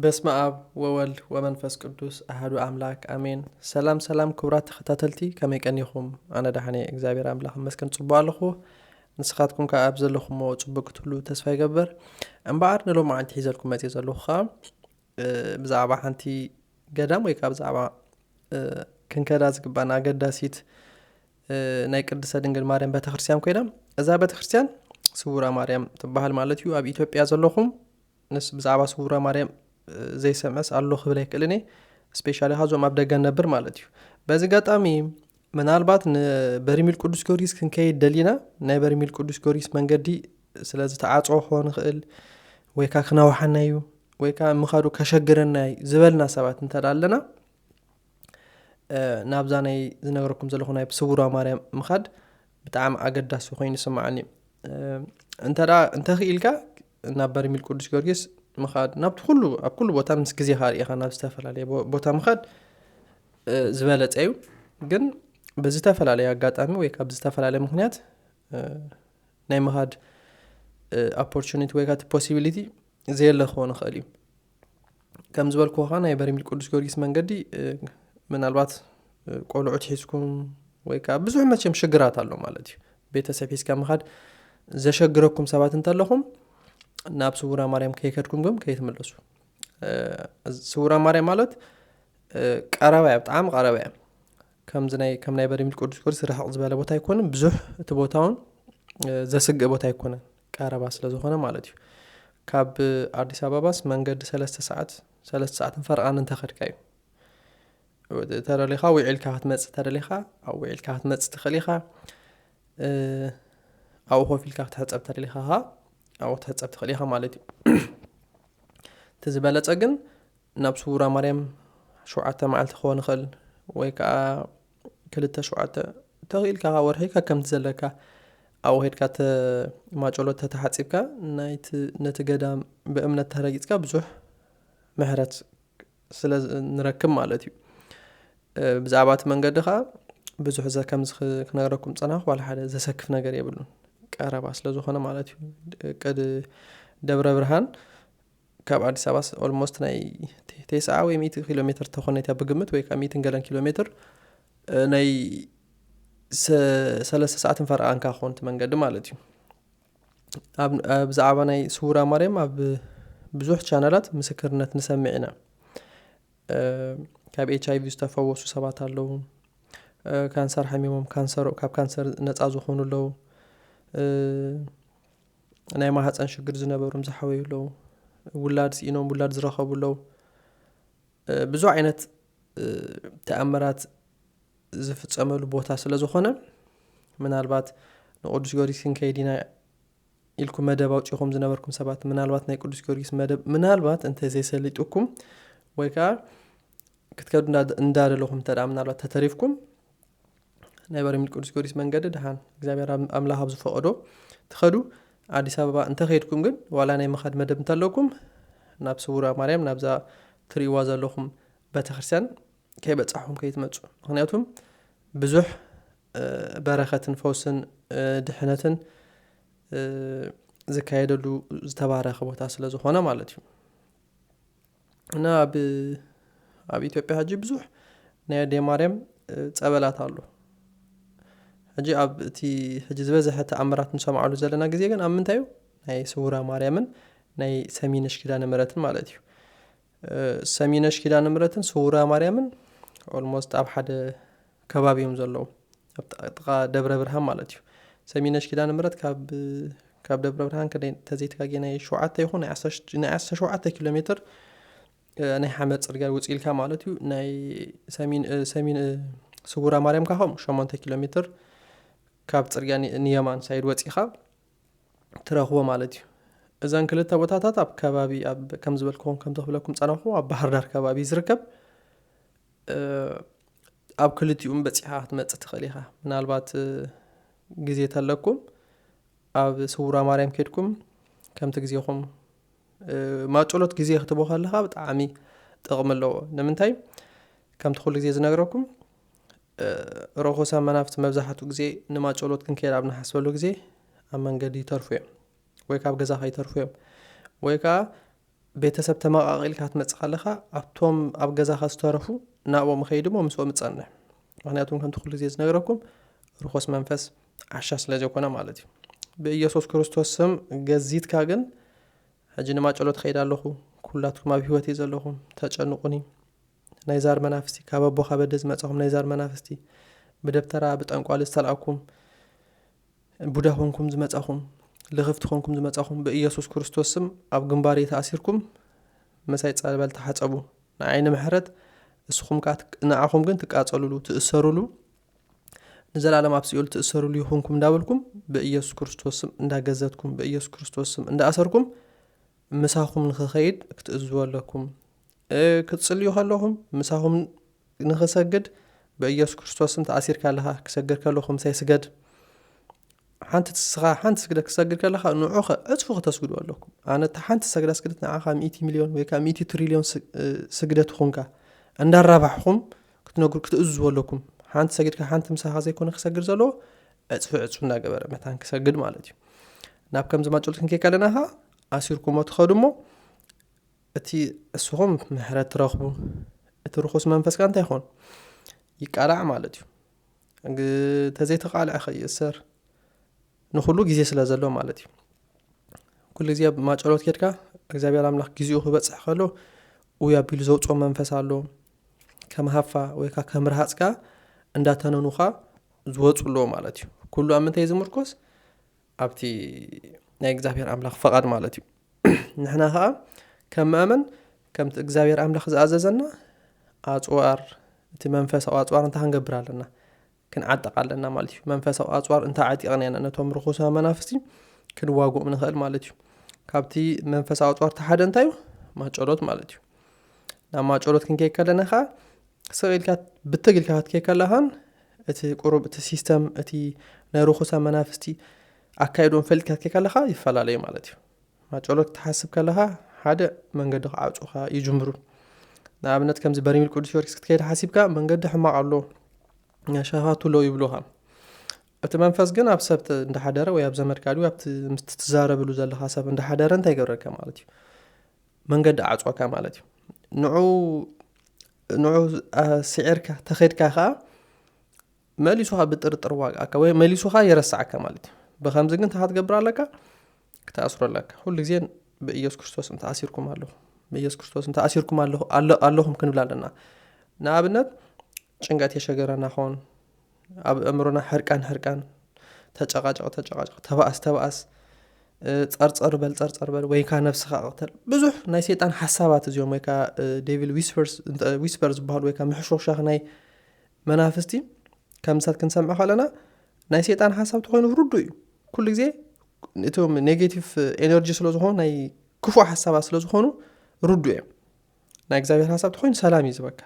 በስመ ኣብ ወወልድ ወመንፈስ ቅዱስ ኣሐዱ ኣምላክ ኣሜን። ሰላም ሰላም ክቡራት ተኸታተልቲ፣ ከመይ ቀኒኹም? ኣነ ደሓነ እየ፣ እግዚኣብሔር ኣምላኽ ይመስገን፣ ጽቡቕ ኣለኹ። ንስኻትኩም ከኣ ኣብ ዘለኹምዎ ጽቡቕ ክትህሉ ተስፋ ይገብር። እምበኣር ንሎማዓንቲ ሒዘልኩም መጽየ ዘለኹ ከኣ ብዛዕባ ሓንቲ ገዳም ወይ ከዓ ብዛዕባ ክንከዳ ዝግባና ኣገዳሲት ናይ ቅድስተ ድንግል ማርያም ቤተክርስትያን ኮይና፣ እዛ ቤተክርስትያን ስውራ ማርያም ትበሃል ማለት እዩ። ኣብ ኢትዮጵያ ዘለኹም ንስ ብዛዕባ ስውራ ማርያም ዘይሰምዐስ ኣሎ ክብል ኣይክእልን እየ። ስፔሻሊ ኻዞም ኣብ ደገ ነብር ማለት እዩ። በዚ ኣጋጣሚ ምናልባት ንበርሚል ቅዱስ ጊዮርጊስ ክንከይድ ደሊና፣ ናይ በርሚል ቅዱስ ጊዮርጊስ መንገዲ ስለ ዝተዓጽወ ክኾን ይኽእል፣ ወይ ከዓ ክናውሓና እዩ፣ ወይ ከዓ ምኻዱ ከሸግረና እዩ ዝበልና ሰባት እንተ ደኣ ኣለና፣ ናብዛ ናይ ዝነግረኩም ዘለኹ ናይ ስውራ ማርያም ምኻድ ብጣዕሚ ኣገዳሲ ኮይኑ ይስምዓኒ። እንተ ደኣ እንተኽኢልካ ናብ በርሚል ቅዱስ ጊዮርጊስ ምኻድ፣ ናብቲ ኩሉ፣ ኣብ ኩሉ ቦታ ምስ ግዜኻ ርኢኻ ናብ ዝተፈላለየ ቦ-፣ ቦታ ምኻድ ዝበለጸ እዩ። ግን ብዝተፈላለየ ኣጋጣሚ ወይ ካብ ዝተፈላለየ ምኽንያት ናይ ምኻድ ኦፖርቹኒቲ ወይ ከዓ ፖሲቢሊቲ ዘየለ ክኾን ይኽእል እዩ። ከም ዝበልኩ ከዓ ናይ በርሚል ቅዱስ ጊዮርጊስ መንገዲ ምናልባት ቆልዑት ሒዝኩም ወይ ከዓ ብዙሕ መቸም ሽግራት ኣሎ ማለት እዩ። ቤተሰብ ሒዝካ ምኻድ ዘሸግረኩም ሰባት እንተለኹም ናብ ስውራ ማርያም ከይከድኩም ግን ከይትምለሱ። ስውራ ማርያም ማለት ቀረባ እያ፣ ብጣዕሚ ቀረባ እያ። ከምዚ ናይ፣ ከም ናይ በርሚል ቅዱስ ጊዮርጊስ ርሕቕ ዝበለ ቦታ ኣይኮነን፣ ብዙሕ እቲ ቦታ እውን ዘስግእ ቦታ ኣይኮነን፣ ቀረባ ስለ ዝኾነ ማለት እዩ። ካብ ኣዲስ ኣበባስ መንገዲ ሰለስተ ሰዓት፣ ሰለስተ ሰዓትን ፈረቓን እንተኸድካ እዩ። ተደሊኻ ውዒልካ ክትመጽእ ተደሊኻ፣ ኣብኡ ውዒልካ ክትመጽእ ትኽእል ኢኻ። ኣብኡ ኮፍ ኢልካ ክትሕጸብ ተደሊኻ ኸኣ ኣብኡ ክትሕጸብ ትኽእል ኢኻ ማለት እዩ። እቲ ዝበለጸ ግን ናብ ስውራ ማርያም ሸውዓተ መዓልቲ ክኾን ይኽእል፣ ወይ ከዓ ክልተ ሸውዓተ፣ ተኽኢልካ ወርሒ ከከምቲ ዘለካ ኣብኡ ሄድካ ተ-፣ ማጨሎት ተተሓጺብካ ናይቲ፣ ነቲ ገዳም ብእምነት ተረጊጽካ ብዙሕ ምሕረት ስለ ዝ-፣ ንረክብ ማለት እዩ። ብዛዕባ እቲ መንገዲ ኸዓ ብዙሕ ዘ-፣ ከምዚ ክ-፣ ክነግረኩም ጸናኹ፣ ዋላ ሓደ ዘሰክፍ ነገር የብሉን። ቀረባ ስለ ዝኾነ ማለት እዩ። ቅድ-፣ ደብረ ብርሃን ካብ ኣዲስ ኣበባ ኦልሞስት ናይ ተ-፣ ተስዓ ወይ ሚእቲ ኪሎ ሜትር ተኾነ እያ ብግምት፣ ወይ ከዓ ሚእትን ገለን ኪሎ ሜትር፣ እ፣ ናይ ሰ-፣ ሰለስተ ሰዓትን ፈረቓን ከኣ ክኾን እቲ መንገዲ ማለት እዩ። ኣብ፣ ኣብ ብዛዕባ ናይ ስውራ ማርያም ኣብ ብዙሕ ቻነላት ምስክርነት ንሰምዕ ኢና። እ፣ ካብ ኤች ኣይ ቪ ዝተፈወሱ ሰባት ኣለዉ። እ፣ ካንሰር ሓሚሞም ካንሰር፣ ካብ ካንሰር ነፃ ዝኾኑ ኣለዉ። እ፣ ናይ ማህፀን ሽግር ዝነበሮም ዝሓወዩ ኣለዉ። ውላድ ስኢኖም ውላድ ዝረኸቡ ኣለዉ። እ፣ ብዙሕ ዓይነት፣ እ፣ ተኣምራት ዝፍጸመሉ ቦታ ስለ ዝኾነ፣ ምናልባት ንቅዱስ ጊዮርጊስ ክንከይድ ኢና ኢልኩም መደብ ኣውጺኹም ዝነበርኩም ሰባት፣ ምናልባት ናይ ቅዱስ ጊዮርጊስ መደብ ምናልባት እንተ ዘይሰሊጥኩም ወይ ከኣ ክትከዱ እንዳ-፣ እንዳደለኹም እንተ ደኣ ምናልባት ተተሪፍኩም፣ ናይ በርሚል ቅዱስ ጊዮርጊስ መንገዲ ደሓን እግዚኣብሔር ኣም-፣ ኣምላኽ ኣብ ዝፈቐዶ ትኸዱ። ኣዲስ ኣበባ እንተ ኸይድኩም ግን ዋላ ናይ ምኻድ መደብ እንተለኩም ናብ ስውራ ማርያም ናብዛ ትርእይዋ ዘለኹም ቤተክርስትያን ከይበጻሕኩም ከይትመጹ። ምኽንያቱም ብዙሕ፣ እ፣ በረኸትን ፈውስን፣ እ፣ ድሕነትን፣ እ፣ ዝካየደሉ ዝተባረኸ ቦታ ስለ ዝኾነ ማለት እዩ። እና ኣብ፣ ኣብ ኢትዮጵያ ሕጂ ብዙሕ ናይ ኣደይ ማርያም፣ እ፣ ጸበላት ኣሎ። ሕጂ ኣብ እቲ ሕጂ ዝበዝሐ ተኣምራት ንሰምዓሉ ዘለና ግዜ ግን ኣብ ምንታይ እዩ? ናይ ስውራ ማርያምን ናይ ሰሚነሽ ኪዳነ ምሕረትን ማለት እዩ። እ፣ ሰሚነሽ ኪዳነ ምሕረትን ስውራ ማርያምን ኦልሞስት ኣብ ሓደ ከባቢ እዮም ዘለዉ። ኣብ ጥ-፣ ጥቓ ደብረ ብርሃን ማለት እዩ። ሰሚነሽ ኪዳነ ምሕረት ካብ፣ ካብ ደብረ ብርሃን ከደ-፣ ተዘይተጋጌ ናይ ሸውዓተ ይኹን ናይ ዓሰርተ፣ ናይ ዓሰርተ ሸውዓተ ኪሎ ሜትር፣ እ፣ ናይ ሓመድ ጽርግያ ውጽእ ኢልካ ማለት እዩ። ናይ ሰሚን-፣ እ፣ ሰሚን-፣ እ፣ ስውራ ማርያም ከኣ ከምኡ ሸሞንተ ኪሎ ሜትር ካብ ጽርግያ ን-፣ ንየማን ሳይድ ወጺኻ ትረኽቦ ማለት እዩ። እዘን ክልተ ቦታታት ኣብ ከባቢ፣ ኣብ፣ ከም ዝበልኩኹም፣ ከምቲ ክብለኩም ጸናኹ፣ ኣብ ባህር ዳር ከባቢ እዩ ዝርከብ። እ፣ ኣብ ክልቲኡም በጺሕካ ክትመጽእ ትኽእል ኢኻ። ምናልባት፣ እ፣ ግዜ ተለኩም ኣብ ስውራ ማርያም ኬድኩም ከምቲ ግዜኹም፣ እ፣ ማጨሎት ግዜ ክትቦ ከለኻ ብጣዕሚ ጥቕሚ ኣለዎ። ንምንታይ? ከምቲ ኩሉ ግዜ ዝነግረኩም፣ እ፣ ርኹሳን መናፍስቲ መብዛሕትኡ ግዜ ንማጨሎት ክንከይድ ኣብ ንሓስበሉ ግዜ ኣብ መንገዲ ይተርፉ እዮም፣ ወይ ካብ ገዛኻ ይተርፉ እዮም፣ ወይ ከኣ ቤተሰብ ተመቓቒልካ ክትመጽእ ከለኻ ኣብቶም ኣብ ገዛኻ ዝተረፉ ናብኦም ኸይድ እሞ ምስኦም ጸንሕ። ምኽንያቱም ከምቲ ኩሉ ግዜ ዝነግረኩም ርኹስ መንፈስ ዓሻ ስለ ዘይኮነ ማለት እዩ። ብኢየሱስ ክርስቶስ ስም ገዚትካ ግን ሕጂ ንማጨሎ ትኸይድ ኣለኹ። ኩላትኩም ኣብ ህይወት እዩ ዘለኹም፣ ተጨንቑኒ። ናይ ዛር መናፍስቲ፣ ካብ ኣቦ ካብ ኣደ ዝመጻኹም ናይ ዛር መናፍስቲ፣ ብደብተራ ብጠንቋሊ ዝተልኣኩም፣ ቡዳ ኮንኩም ዝመጻኹም፣ ልኽፍቲ ኮንኩም ዝመጻኹም፣ ብኢየሱስ ክርስቶስ ስም ኣብ ግንባር ተኣሲርኩም ምሳይ ጸበል ተሓጸቡ። ንዓይ ንምሕረት፣ እስኹም ከኣ ትቅ-፣ ንዓኹም ግን ትቃጸሉሉ፣ ትእሰሩሉ፣ ንዘላለም ኣብ ሲኦል ትእሰሩሉ ይኹንኩም እንዳበልኩም ብኢየሱስ ክርስቶስ ስም እንዳገዘትኩም፣ ብኢየሱስ ክርስቶስ ስም እንዳኣሰርኩም ምሳኹም ንኽኸይድ ክትእዝዙ ኣለኩም። እ፣ ክትጽልዩ ከለኹም ምሳኹም ንኽሰግድ ብኢየሱስ ክርስቶስ ስም ተኣሲርካ ኣለኻ፣ ክሰግድ ከለኹ ምሳይ ስገድ። ሓንቲ ስኻ፣ ሓንቲ ስግደት ክሰግድ ከለኻ ንዑኸ ዕጽፉ ክተስግዱ ኣለኩም። ኣነ እታ ሓንቲ ሰግዳ ስግደት ንዓኻ ሚእቲ ሚልዮን ወይ ከዓ ሚእቲ ትሪልዮን ስ-፣ እ፣ ስግደት ይኹንካ እንዳራባሕኹም ክትነግሩ፣ ክትእዝዙ ኣለኩም። ሓንቲ ሰጊድካ ሓንቲ ምሳኻ ዘይኮነ ክሰግድ ዘለዎ ዕጽፉ ዕጽፉ እንዳገበረ መታን ክሰግድ ማለት እዩ። ናብ ከምዚ ማጨሎት ክንከይ ከለና ኸዓ ኣሲርኩሞ ትኸዱ እሞ እቲ እስኹም ምሕረት ትረኽቡ፣ እቲ ርኹስ መንፈስ ከኣ እንታይ ይኾን? ይቃላዕ ማለት እዩ። ግ-፣ ተዘይተቃልዐ ከይእሰር ንኹሉ ግዜ ስለ ዘሎ ማለት እዩ። ኩሉ ግዜ ኣብ ማጨሎት ኬድካ እግዚኣብሔር ኣምላኽ ግዜኡ ክበጽሕ ከሎ፣ ውይ ኣቢሉ ዘውጽኦ መንፈስ ኣሎ። ከም ሃፋ ወይ ከኣ ከም ረሃጽ ከኣ እንዳተነኑኻ ዝወጹ ኣለዎ ማለት እዩ። ኩሉ ኣብ ምንታይ ዝምርኮስ? ኣብቲ ናይ እግዚኣብሔር ኣምላኽ ፈቓድ ማለት እዩ። ንሕና ኸኣ ከም ምእመን ከምቲ እግዚኣብሔር ኣምላኽ ዝኣዘዘና ኣጽዋር፣ እቲ መንፈሳዊ ኣጽዋር እንታይ ክንገብር ኣለና? ክንዓጥቕ ኣለና ማለት እዩ። መንፈሳዊ ኣጽዋር እንታይ ዓጢቕና ኢና ነቶም ርኹሳን መናፍስቲ ክንዋግኦም ንኽእል ማለት እዩ። ካብቲ መንፈሳዊ ኣጽዋር እቲ ሓደ እንታይ እዩ? ማጨሎት ማለት እዩ። ናብ ማጨሎት ክንከይድ ከለና ኸኣ ስቕ ኢልካ ብትግ ኢልካ ክትከይድ ከለኻን እቲ ቁሩብ እቲ ሲስተም እቲ ናይ ርኹሳን መናፍስቲ ኣካይድኦም ፈሊጥካ ክትከይድ ከለኻ ይፈላለዩ ማለት እዩ። ማጨሎት ክትሓስብ ከለኻ ሓደ መንገዲ ክዓጹኻ ይጅምሩ። ንኣብነት ከምዚ በርሚል ቅዱስ ጊዮርጊስ ክትከይድ ሓሲብካ መንገዲ ሕማቕ ኣሎ፣ ሸፋቱ ኣሎ ይብሉኻ። እቲ መንፈስ ግን ኣብ ሰብ ተ-፣ እንዳሓደረ ወይ ኣብ ዘመድካ ድዩ ኣብቲ ምስ ትዛረብሉ ዘለኻ ሰብ እንዳሓደረ እንታይ ይገብረካ ማለት እዩ? መንገዲ ዓጽወካ ማለት እዩ። ንዑ፣ ንዑ፣ አ፣ ስዒርካ ተኸድካ ኸኣ መሊሱ ኸኣ ብጥርጥር ዋግኣካ ወይ መሊሱ ኸኣ የረስዓካ ማለት እዩ። ብኸምዚ ግን እንታይ ክትገብር ኣለካ? ክትኣስሮ ኣለካ። ኩሉ ግዜ ብኢየሱስ ክርስቶስ እንተ ኣሲርኩም ኣለኹም፣ ብኢየሱስ ክርስቶስ እንተ ኣሲርኩም ኣለኹ-፣ ኣለ-፣ ኣለኹም ክንብል ኣለና። ንኣብነት ጭንቀት የሸገረና ኾን፣ ኣብ ኣእምሮና ሕርቃን ሕርቃን፣ ተጨቃጨቕ ተጨቃጨቕ፣ ተባኣስ ተባኣስ፣ እ፣ ጸርጸር በል ጸርጸር በል፣ ወይ ከኣ ነብስኻ ቅተል። ብዙሕ ናይ ሰይጣን ሓሳባት እዚኦም ወይ ከኣ፣ እ፣ ዴቪል ዊስፐርስ፣ እንተ-፣ ዊስፐር ዝበሃሉ ወይ ከኣ ምሕሾኽሻኽ ናይ መናፍስቲ ከም ምሳት ክንሰምዖ ከለና ናይ ሰይጣን ሓሳብ ተኾይኑ ርዱእ እዩ። ኩሉ ግዜ እቶም ኔጌቲቭ ኤነርጂ ስለ ዝኾኑ፣ ናይ ክፉእ ሓሳባት ስለ ዝኾኑ ርዱእ እዮም። ናይ እግዚኣብሔር ሓሳብ ተኾይኑ ሰላም እዩ ዝበካ፣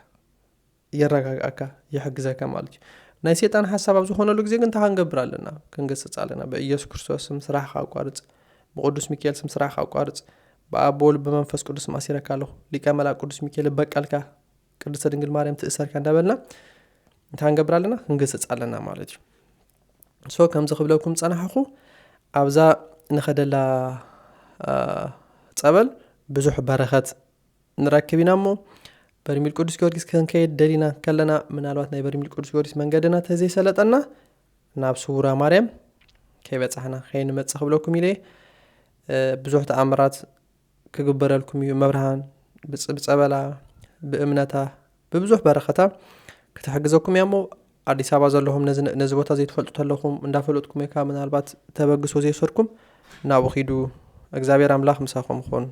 የረጋግኣካ፣ ይሕግዘካ ማለት እዩ። ናይ ሰይጣን ሓሳብ ኣብ ዝኾነሉ ግዜ ግን እንታይ ክንገብር ኣለና? ክንገስጽ ኣለና። ብኢየሱስ ክርስቶስ ስም ስራሕካ ኣቋርጽ፣ ብቅዱስ ሚካኤል ስም ስራሕካ ኣቋርጽ፣ ብኣብ ብወልድ ብመንፈስ ቅዱስ ስም ኣሲረካ ኣለኹ፣ ሊቀ መላእክት ቅዱስ ሚካኤል በቀልካ፣ ቅድስተ ድንግል ማርያም ትእሰርካ እንዳበልና እንታይ ክንገብር ኣለና? ክንገስጽ ኣለና ማለት እዩ። ሶ ከምዚ ክብለኩም ጸናሕኹ፣ ኣብዛ ንኸደላ፣ አ፣ ጸበል ብዙሕ በረኸት ንረክብ ኢና እሞ፣ በርሚል ቅዱስ ጊዮርጊስ ክንከይድ ደሊና ከለና፣ ምናልባት ናይ በርሚል ቅዱስ ጊዮርጊስ መንገድና ተዘይሰለጠና፣ ናብ ስውራ ማርያም ከይበጻሕና ከይንመጽእ ክብለኩም ኢለ እየ። እ፣ ብዙሕ ተኣምራት ክግበረልኩም እዩ። መብርሃን ብጽ-፣ ብጸበላ፣ ብእምነታ፣ ብብዙሕ በረኸታ ክትሕግዘኩም እያ እሞ፣ ኣዲስ ኣበባ ዘለኹም ነዚ፣ ነዚ ቦታ ዘይትፈልጡ ተለኹም፣ እንዳፈለጥኩም ወይ ከኣ ምናልባት ተበግሶ ዘይወሰድኩም፣ ናብኡ ኺዱ። እግዚኣብሔር ኣምላኽ ምሳኹም ይኹን።